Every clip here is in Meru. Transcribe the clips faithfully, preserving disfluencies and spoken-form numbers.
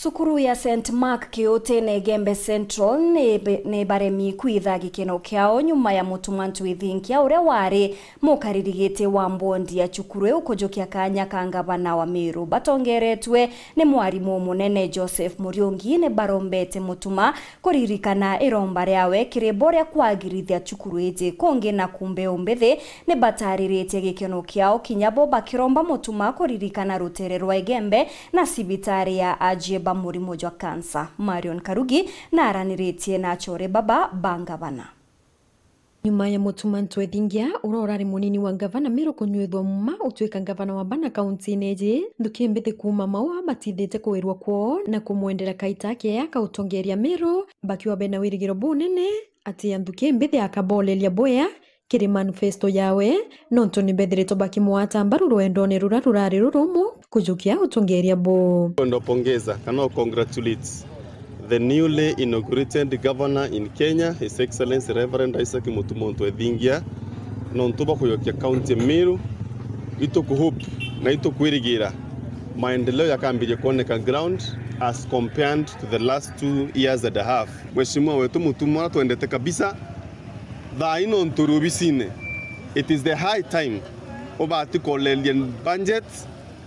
Cukuru ya Saint Mark Kiutine Igembe Central ni be-, ni baremi kwitha gikeno kiao nyuma ya Mutuma Ntwithinkia uria wari mukaririgiti wa mbondi ya cukuru iu kujukia kanya ka ngavana wa Meru. Batongeretwe ni mwarimu munene Joseph Muriungi ni barombete Mutuma kuririkana iromba riawe kiri bo ria kwagirithia cukuru iji. Kungi na kumbe umbithi ni batariritie gikeno kiao kinya bo bakiromba Mutuma kuririkana rutere rwa Igembe na cibitari ya ajie ba murimo jwa kansa. Marion Karugi na araniritie na achore baba ba ngavana. Nyuma ya Mutuma Ntwethingia, uria urari munini wa ngavana Meru kunyuithwa muma utwika ngavana wa bana kauntine iji, nthuki mbithi kuuma Maua batithite kuwirwa kwoo na kumwendera kaita kea ka utongeria Meru, bakiuga bena wirigiro bunene ati ya nthuki mbithi akaboleria bwea kiri manifesto yawe, nontu ni bethiritwe bakimwata mbaru rwendone ruria rurari rurumu kujukia utongeria bo. Kwenda upongeza kana u congratulate the newly inaugurated governor in Kenya, His Excellency Reverend Isaac Mutuma Ntwethingia, nontu bwa kuyokia county ya Meru. Ituku hope na itukwirigira maendeleo yakambiria kuoneka ground as compared to the last two years and a half. Mheshimiwa wetu Mutuma, twendete kabisa. Thaa ino nturi obisine, it is the high time ubati koleria budget,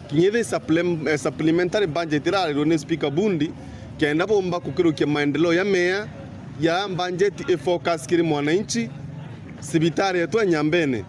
kinya ithi supplem-, eh, supplementary budget irarirwe ni Speaker Bundi, kenda bomba kukirukia maendeleo ya mea ya budget i focus kiri mwananchi, cibitari yetu ya Nyambene.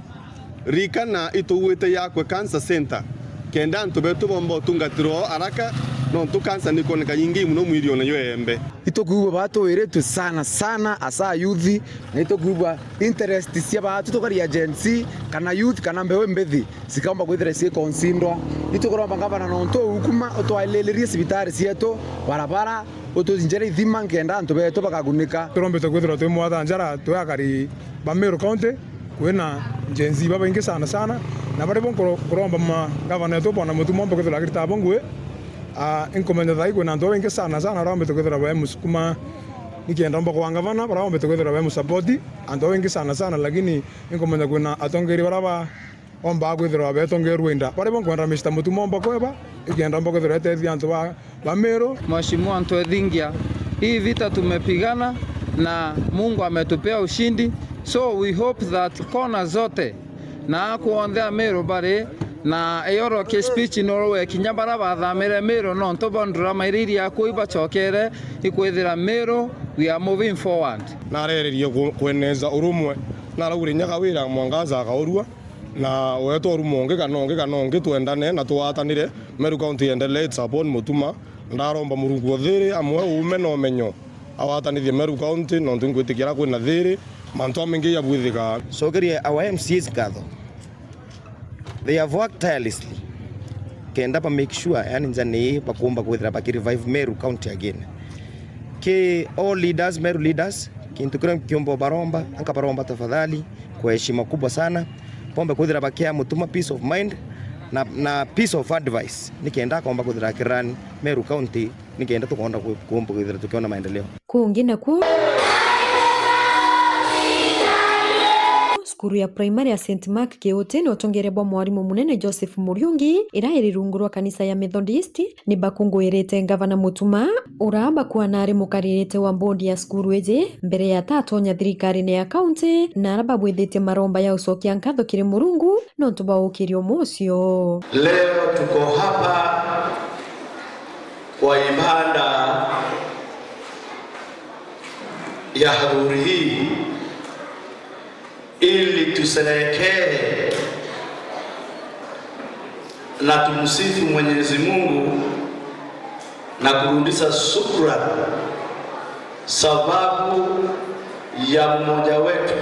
Ririkana itugwite yakwe cancer center, kenda antu betu bomba utungatirwa o haraka, nontu cancer nikwoneka nyingi muno mwirione yo embe. Itukwigua batwiritwe sana sana, asa youth, na itukwigua interest cia baatu tukari ya Gen Z, kana youth, kana mbeu mbithi, cikaumba kwithira ciikonsindwa. Itukuromba ngavana nontu ukuma utwaililirie cibitari cietu, barabara, utucinjire ithima nkenda antu betu bakagunika. Turombete kwithirwa twi mwata njara twi akari ba Meru County, kwina Gen Z babaingi sana sana, na bari bo nkuro-, nkuromba ma-, ngavana wetu Bwana Mutuma ombe kwithirwa akirita abo ngui. Ah, inkumenya thai kwina antu babaingi sana sana barombete kwithirwa bae musukuma, nikenda omba kwa ngavana, barombete kwithirwa bae musapoti antu babaingi sana sana, lakini inkumenya kwina atongeria bara ba ombaa kwithirwa betongerwe inda. Bari bo nkwenda Mister Mutuma omba kweba, ikenda omba kwithirwa etethia antu ba, ba Meru. Mheshimiwa Ntwethingia, hii vita tumepigana na Mungu ametupea ushindi. So we hope that kona zote na aku onthe a Meru bari na eyoroke speech norwe kinya bara bathamire Meru nontu bondura mairiri aku ibachokere ikwithira Meru, we are moving forward. Narererie ku-, kweneza urumwe, naraugire nyaga wira mwangaza akaurua. Na wetwa uruma ungi kana ungi kana ungi, twendane na twatanire. Meru County iendelee, it's upon Mutuma. Ndaromba Murungu o thiri amwe uume na umenyo awatanithie Meru County, nontu ngwitikia kwina thiri, mantu jamaingi jabwithika. Cokeria our M C As ngatho. They have worked tirelessly kenda ba make sure, yani, njani bakumba kwithira baki revive Meru County again. Ki all leaders, Meru leaders, kintu kiria nkiumba baromba, anka baromba tafadhali, kwa heshima kubwa sana, bombe kwithira bakia Mutuma peace of mind na, na peace of advice, nikenda akomba kwithira akirani Meru County, nikenda tukonda ku-, kumba kwithira tukiona maendeleo. Kungi naku, cukuru ya primary ya Saint Mark Kiuti ni utongeria bwa mwarimu munene Joseph Muriungi, ira iri rungu rwa kanisa ya Methodist, ni bakunguirite ngavana Mutuma, ura bakwana ari mukaririte wa board ya cukuru iji, mbere ya tatonya thirikarine ya kaunti, na ara babwithitie maromba ya ucokia nkatho kiri Murungu nontu bwa ukirio mucio. Leo tuko hapa kwa ibada ya hadhuri hii ili tusherehekee na tumsifu Mwenyezi Mungu na kurudisha shukrani sababu ya mmoja wetu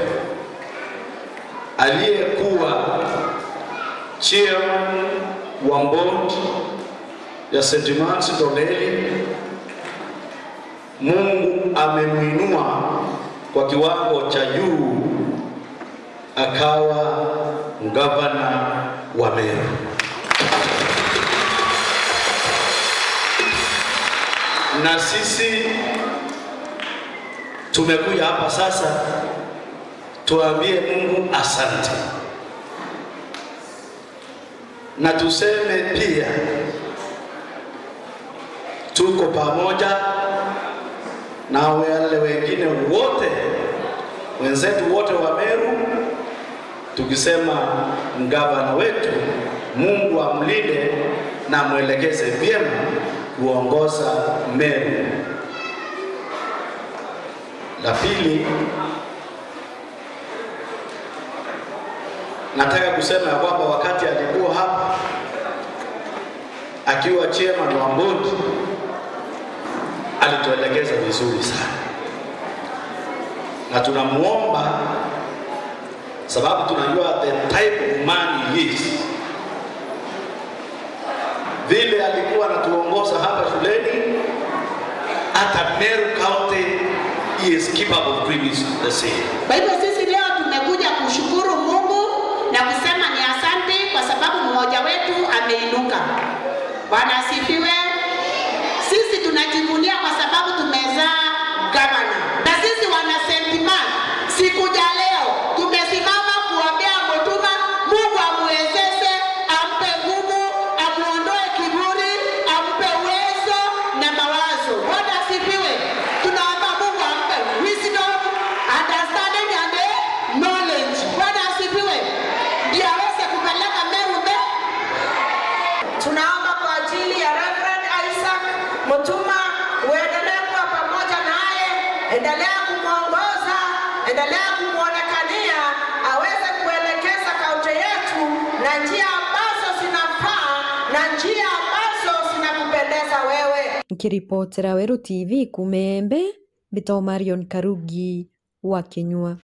aliyekuwa chairman wa board ya Saint Mark's Ndoleli, Mungu amemwinua kwa kiwango cha juu, akawa gavana wa Meru. Na sisi tumekuja hapa sasa tuambie Mungu asante. Na tuseme pia, Tuko pamoja na wale wengine wote, wenzetu wote wa Meru, tukisema gavana wetu, Mungu amlinde na amwelekeze vyema kuongoza Meru. La pili, nataka kusema ya kwamba wakati alikuwa hapa akiwa chairman wa board, alituelekeza vizuri sana, na tunamuomba, sababu tunajua the type of man he is. Vile alikuwa anatuongoza hapa shuleni, hata Meru County, he is capable of doing this, the same. Kwa hivyo sisi leo tumekuja kushukuru Mungu na kusema ni asante kwa sababu mmoja wetu ameinuka. Bwana asifiwe. Sisi tunajivunia kwa sababu tumezaa gavana. Na sisi wana Saint Mark, siku ya leo tumesimama kuombea Mutuma, Mungu amwezeshe, ampe nguvu, amuondoe kiburi, ampe uwezo na mawazo. Bwana asifiwe. Tunaomba Mungu ampe wisdom, understanding and knowledge. Bwana asifiwe. Ndio aweze kupeleka Meru mbele. Tunaomba kwa ajili ya Reverend Isaac Mutuma, uendelee kuwa pamoja naye, endelea kumwongoza, endelea kumwonekania, aweze kuelekeza kaunti yetu na njia ambazo zinafaa na njia ambazo zinakupendeza wewe. Nkiripotera Weru T V kuuma Embu, mbitagwa Marion Karugi wa Kinyua.